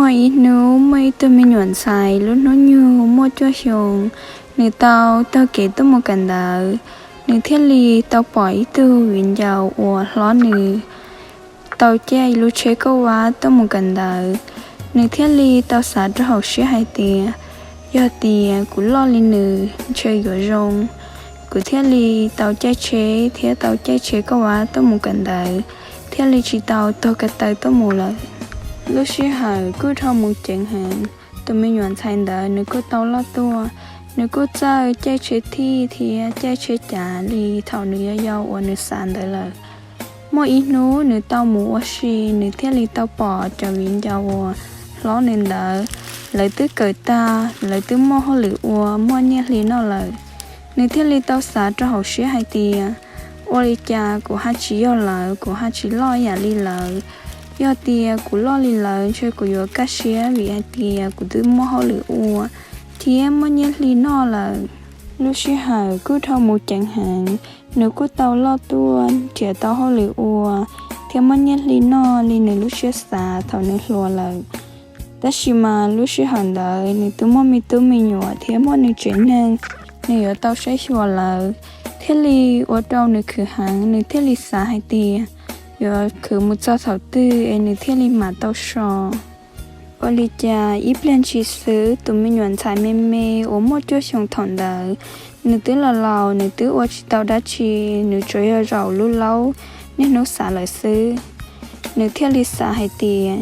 Muaj ib hnub muaj ib tug me nyuam ntxhais lub hnub nyoog muaj cuaj xyoo, nws tau taug kev tuaj mus kawm ntawv, nws thiaj li tau pom ib tug viv ncaus uas hlob nws tau caij lub tsheb kauj vab tuaj mus kawm ntawv. Nws thiaj li tau xav rau hauv siab hais tias, yog tias kuv loj li nws ntshe yuav zoo, kuv thiaj li tau caij tsheb thiab tau caij tsheb kauj vab tuaj mus kawm ntawv, thiaj li tsis tau taug ko taw tuaj mus lawm. Lub sij hawm kuj dhau mus ceev heev, tus me nyuam ntxhais ntawd nws kuj tau loj tuaj, nws kuj txawj caij tsheb thij thiab caij tsheb cav li thaum nws yau yau uas nws xav ntawd lawm. Muaj ib hnub nws tau mus ua si, nws thiaj li tau pom cov viv ncaus uas hlob nws ntawd, lawv twb kawm tag, lawv twb muaj hauj lwm ua, muaj nyiaj hli noj lawm. Nws thiaj li tau xav rau hauv siab hais tias, ua li cas kuv ho tsis yog lawv, kuv ho tsis loj ib yam li lawv? Yog tias kuv loj li lawv ntshe kuv yuav kaj siab vim hais tias kuv twb muaj hauj lwm ua thiab muaj nyiaj hli noj lawm. Lub sij hawm kuj dhau mus ceev heev, nws kuj tau loj tuaj, nrhiav tau hauj lwm ua thiab muaj nyiaj hli noj li nws lub siab xav thaum nws hluas lawm. Tab sis mas lub sij hawm ntawd nws twb muaj me tub me nyuam thiab muaj nws tsev neeg, nws yuav tau saib xyuas lawv, thiaj li ua rau nws khwv heev, nws thiaj li xav hais tias yuav khwv mus txog thaum twg es nws thiaj li mam tau so. Ua li cas ib pliag ntshis xwb, tus me nyuam ntxhais me me uas muaj cuaj xyoo thaum ntawd, nws twb los laus, nws twb ua tsis tau dab tsi, nws tsuas yog zaum lub laub niaj hnub xav lawm xwb. Nws thiaj li xav hais tias,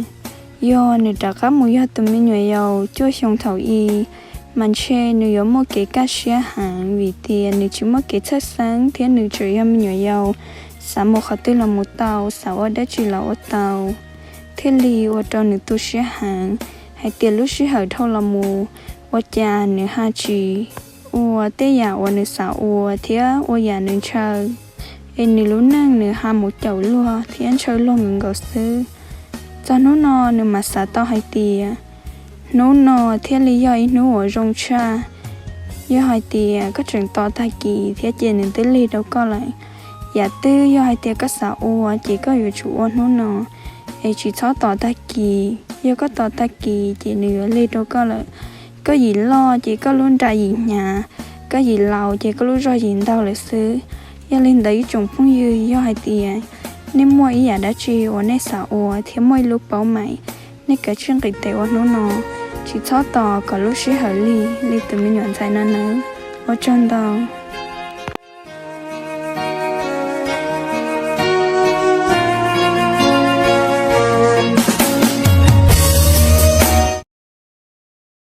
yog nws rov qab mus yog tus me nyuam yaus cuaj xyoo thaum i, mas ntshe nws yuav muaj kev kaj siab heev vim tias nws tsis muaj kev txhawj xeeb thiab nws tseem yog me nyuam yaus, xav mus qhov twg los mus tau, xav ua dab tsi los ua tau. Thiaj li ua rau nws tu siab heev hais tias lub sij hawm dhau los mus, ua cas nws ho tsis ua tej yam uas nws xav ua thiab ua yam nws ntshaw, es nws lub neej nws ho mus caum luag thiab ntshaw luag nkaus nkaus xwb. Txog hnub no nws mam xav tau hais tias, hnub no thiaj li yog ib hnub uas zoo tshaj. Yog hais tias koj tseem tos tag kis thiab ces nws twb lig rau koj lawm. Yam twg yog hais tias koj xav ua ces koj yuav tsum ua hnub no, es tsis txhob tos tag kis. Yog koj tos tag kis ces nws yuav lig rau koj lawm. Koj yim loj ces koj lub nra yim hnyav, koj yim laus ces koj lub zog yim ntaug lawm xwb. Yog li ntawd ib tsoom phooj ywg, yog hais tias nej muaj ib yam dab tsi uas nej xav ua thiab muaj ib lub paub maim, nej kav tsij nqis tes ua hnub no, tsis txhob tos kom lub sij hawm lig li tus me nyuam ntxhais no nawb. Ua tsaug ntau.